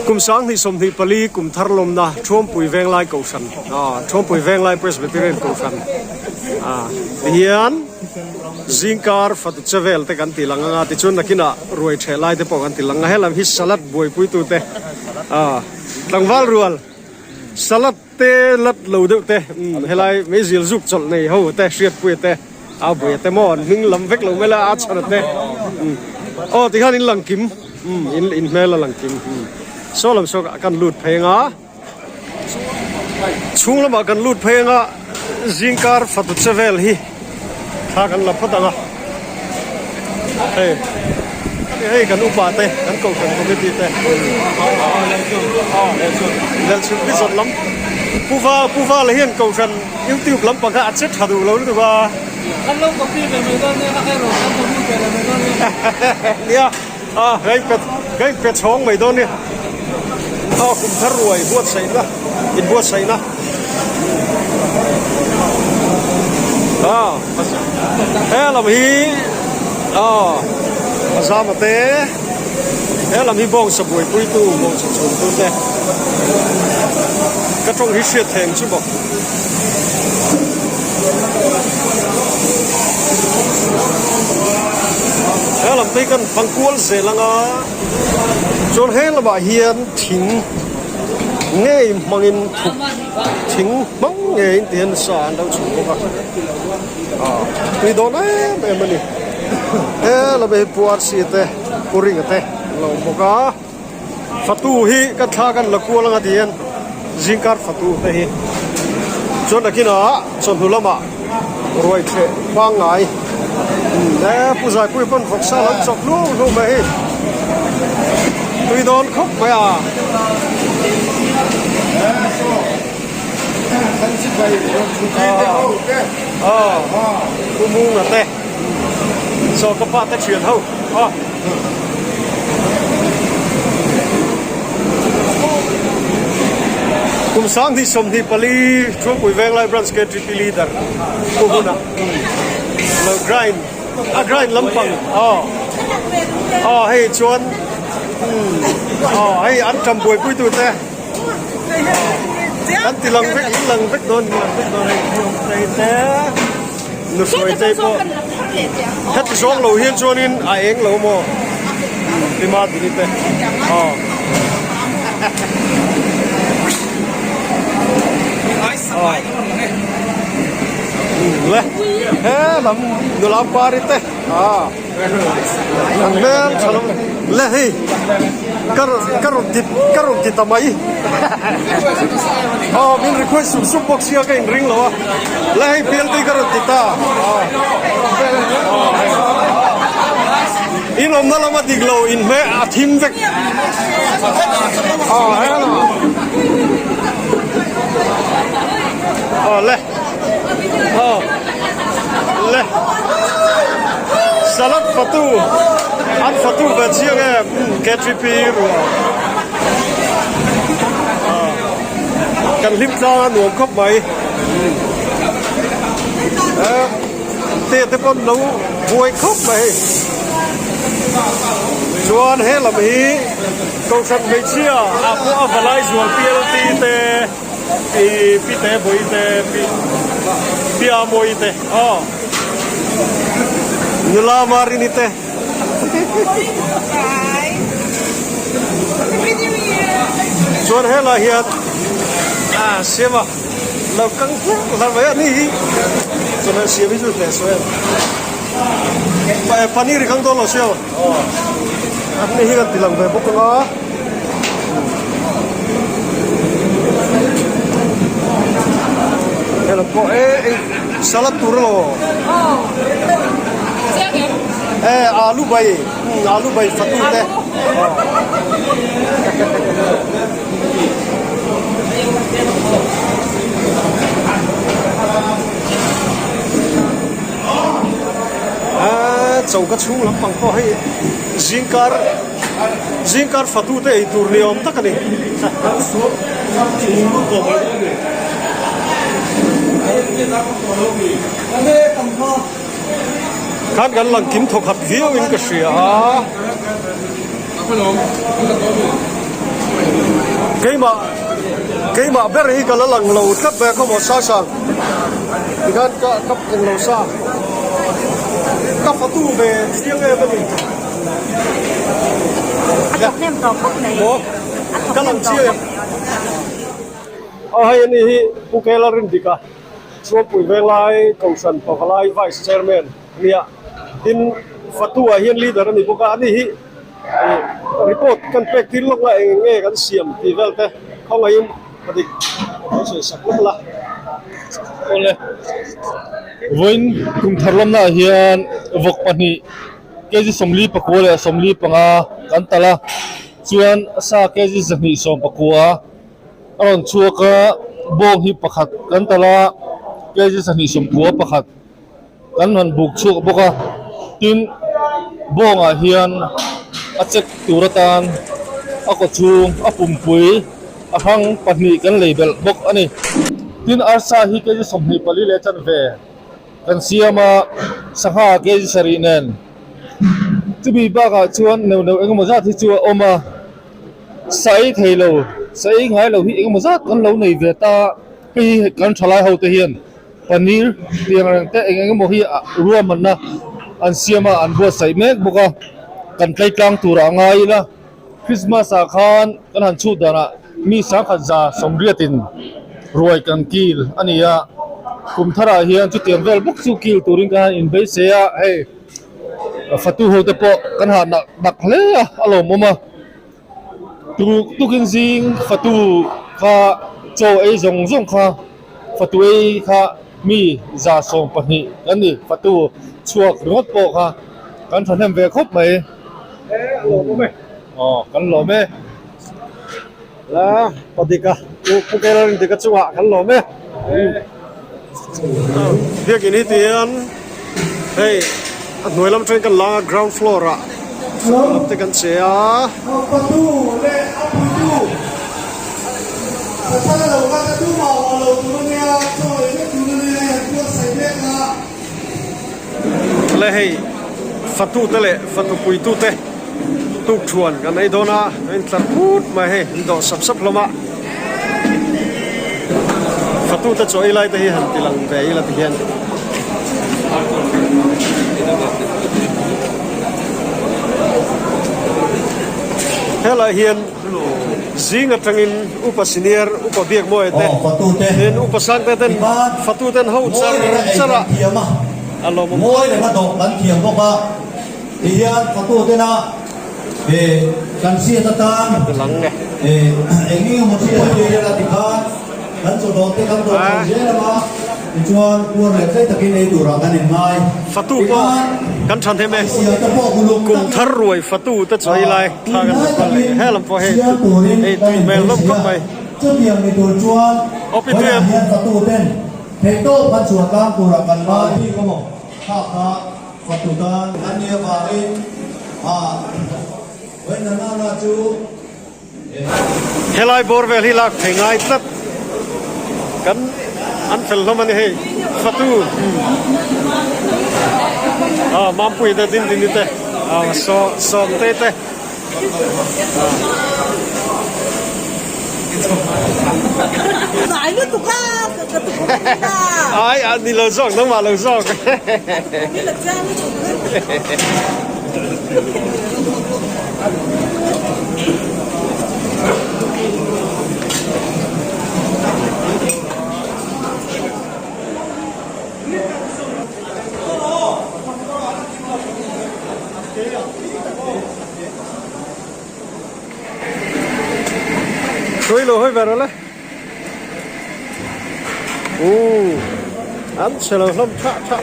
Kum 2024 kum thar lawmna Thuampui Venglai Kohhran, Thuampui Venglai Presbyterian Kohhran tihian zingkar fatu che vel te kan ti lang anga tichuan nakinah ruai theh lai te pawh kan ti lang a, helam hi salad buaipuitute tlangval rual salad te lat lo deuh te helai meizil zuk chawlh nei ho te hriatpuia te a buaia te maw an hming lam vek lo mai la a chhan te aw tikhan in lang kim in in hmel a lang kim saw lam saw kan lut phei anga chhung lamah kan lut phei anga zingkar fatu che vel hi thla kan la phawt anga hei hei kan upa te kan kohhran committee te lel chhun bi zawt lam puva puva leh hian kohhran youtube lampang kha a che tha duh lo lutuk a kan lo copy ve mai dawn nia a erawh kan copy ve lo mai dawn nia nia a ka in pe ka in pe chhawng mai dawn nia a kum thar ruai buatsaihna inbuatsaihna a he lam hi a a zama te he lam hi bawngsa buaipuitu bawngsa chhungtu te ka tawng hi hriat theng chu maw. He lam te hi kan fang kual zel anga chuan he lamah hian thing ngei hmangin thuk thing hmang ngeiin ti hian sa an lo chhum bawk a ah tui dawn em em a ni he lamah hi puar si te puringa te an lo awm bawk a fatu hi ka thla kan la kual anga ti hian zingkar fatu te hi chuan nakinah chawhnu lamah ruai thleh pangngai e pu zaipui pawn vawksa lo chawp hlum hlum mai hei tui dawn khawp mai a. Pu Munga te saw ka pa te thian ho a. Kum 2024 Thuampui Venglai Branch KTP Leader Pu Huna lo grind a grind lampang aw aw hei chuan aw hei an ṭam buaipui tute an ti lang vek in lang vek dawn in lang vek dawn hei hei te nuhruai te pawh heti zawng lo hian chuanin a eng lo maw tima dini te aw le he lam nula pari te a an hmel tha lo le hei ka ka rawn ti ka rawn ti ta mai aw min request sup sup bawk sia ka inring lo a le hei bial te hi ka rawn ti ta in awmna lama dik lo in hmeh a thim vek aw he aw le aw le salad fatu an fatu ve chiang em K3P rual kan hlim tlang a nuam khawp mai te te pawn lo buai khawp mai chuan he lam hi kohhran hmeichhia ah pawh a valai zual PLT te Pi pi te bui te pi pi a mawi te aw nula marini te chuan helai hian a siam a lo kang hlauh hlauh mai a ni hi chuan a siam hi chu hle sawi a paneer i kang dawn lo siam a ni hi kan ti lang ve bawk ang a. Hello pawh e ei salad tur alo e alu bai alu bai fatu te a choka chhung lampang pawh hei zingkar Zingkar fatu te ei tur ni awm tak a ni. Khan kan lang kim thawkhat viau in ka hria a. Keimah keimah ber hi ka la lang lo tlat mai a khawmaw Sasang tikhan ka ka englo sa ka fatu ve chiang em a ni. A thawk hnem tawh khawp mai. Maw A thawk ka lang hnem tawh chiang em. khawp mai. A hei ani hi Pu Kela Rindika Chuampui Venglai Kohhran Pavalai Vice Chairman a nia. Tin fatu ah hian leader a ni bawk a ani hi. Report kan pek tir lawk la eng nge kan siam tih vel te khawngaihin ka dik kan sawi sak lawk la. Awle, vawiin kum thar lamnaah hian vawk pahnih kg 44 leh 45 kan talh a, chuan sa kg 119 a rawn chhuak a, bawng hi pakhat kan talh a, kg 190 pakhat. Kan han buk chhuak bawk a, tin bawngah hian a check tur atan a kaw chhung a pumpui a hrang pahnih kan lei belh bawk a ni. Tin arsa hi kg 24 leh chanve kan siam a, sangha kg sarih nen chumi bakah chuan neuh neuh engemaw zat hi chu a awm a, sa ei thei lo, sa ei ngai lo hi engemaw zat kan lo nei ve ta, hei hi kan thalai ho te hian. Paneer tiang reng te eng eng emaw hi ruahmanna an siam a an buatsaih mek bawk a kan tleitlang turah a ngai ila Christmas ah khan kan han chhut danah mi sangkhat za sawmriatin ruai kan kil a ni a kum tharah hian chutiang vel bawk chu kil turin kan han inbeisei a hei fatu ho te pawh kan hah nak nak hle a a lawmawm a. Tukin zing fatu kha chaw ei zawng zawng kha fatu ei kha mi 120 kan ni fatu chhuak ringawt pawh kha kan thahnem ve khawp mai. E a lawm awm e. Aw kan lawm e. La Padika u Pu Kailarin Dika chungah kan lawm e. Biakin hi tihian hei a hnuai lam atangin kan lang a ground floor ah lam te kan che a. Le hei fatu te leh fatu puitu te tukthuan kan ei dawn a a intlar phut mai hei an dawh sap sap hlawm a. Fatute chaw ei lai te hi han ti lang ve ila ti hian. Helai hian zing atangin upa senior upa biak mawi te tin upa sang te ten fatu ten ho char char a a lawmawm Kan hriat atan eng eng emaw hriat a tir a tikhan kan chawdawh te kan dawh chho zel ang a, tichuan puar leh tlai takin ei turah kan inngai. Fatu pawh kan than hem e, kum thar ruai fatu te chaw ei lai thla kan la kual leh he lam pawh hei ei tui hmel hlawm khawp mai. Chutiang ni tur chuan vawiah hian fatu ten theihtawp kan chhuah tlang turah kan ngai bik a maw kha kha. Fatu tan an nih avangin a vawiin nana chu Helai bawr vel hi lak thei ngai tlat kan an fel hlawm a ni hei fatu ah Mampui te Dindini te ah Sawmte te. Ai a ni lo zawk nangmah lo zawk. Hruai lo hawi ve rawh le. Ooh, an chhe lo hlawm thah thah.